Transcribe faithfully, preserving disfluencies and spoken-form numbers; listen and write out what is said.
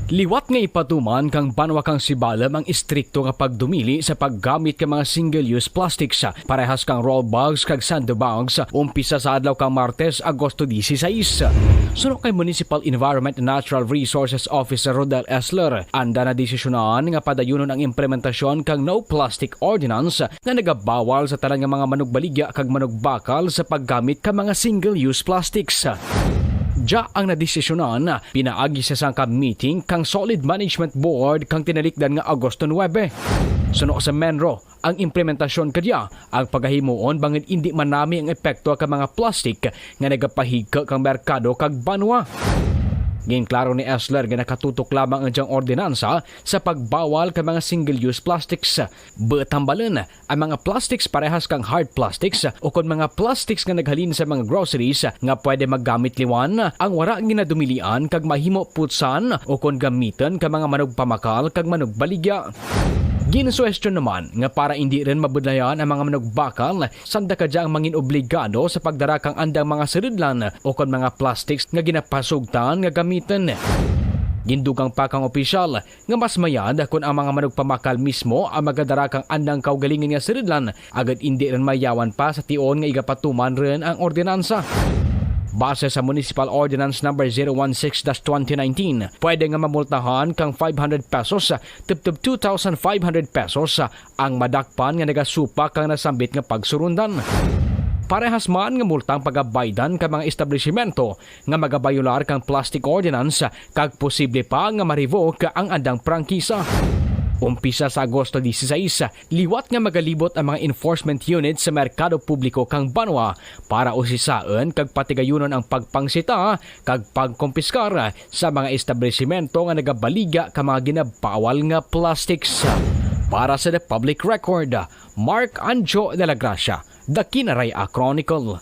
Liwat nga ipatuman kang banwa kang Sibalom ang istrikto nga pagdumili sa paggamit kang mga single-use plastics, parehas kang roll bags kag sando bags, umpisa sa adlaw kang Martes, Agosto dieciséis. Suno kay Municipal Environment and Natural Resources Officer Rodel Esler, anda nadesisyonan nga padayunon ang implementasyon kang No Plastic Ordinance nga nagabawal sa tanan nga mga manugbaligya kag manugbakal sa paggamit ka mga single-use plastics. Dya ang nadesisyonan pinaagi sa sangka meeting kang Solid Management Board kang tinalikdan nga Agosto nuebe. Suno sa MENRO, ang implementasyon kadya ang pagahimuon bangud indi manami ang epekto ka mga plastic nga nagapahigka kang merkado kag banwa. Ginklaro ni Esler nga nakatutok lamang ang dyang ordinansa sa pagbawal ka mga single-use plastics. Buut hambalun, ang mga plastics parehas kang hard plastics ukon mga plastics nga naghalin sa mga groceries nga pwede magamit liwan ang wara ginadumilian kag mahimo putsan ukon gamitun ka mga manugpamakal kag manugbaligya. Ginsuhestyon naman nga para indi run mabudlayan ang mga manugbakal, sanda kadya ang mangin obligado sa pagdara kang andang mga surudlan ukon mga plastics nga ginapasugtan nga gamitun. Gindugang pa kang opisyal nga mas mayad kon ang mga manugpamakal mismo ang magadara kang andang kaugalingun nga surudlan, agud indi run mayawan pa sa tion nga igapatuman run ang ordinansa. Base sa Municipal Ordinance Number zero one six dash twenty nineteen, pwede nga mamultahan kang five hundred pesos tubtub two thousand five hundred pesos ang madakpan nga nagasupak kang nasambit nga pagsurundan. Parehas man nga multa ang pagabaydan ka mga establisimento nga magabayolar kang plastic ordinance kag posible pa nga ma-revoke ang andang prangkisa. Umpisa sa Agosto dieciséis, liwat nga magalibot ang mga enforcement unit sa merkado publiko kang banwa para usisaun kag patigayunon ang pagpangsita kag pagkumpiskar sa mga establisimento nga nagabaligya ka mga ginabawal nga plastics. Para sa The Public Record, Mark Anjo de la Gracia, The Kinaray-a Chronicle.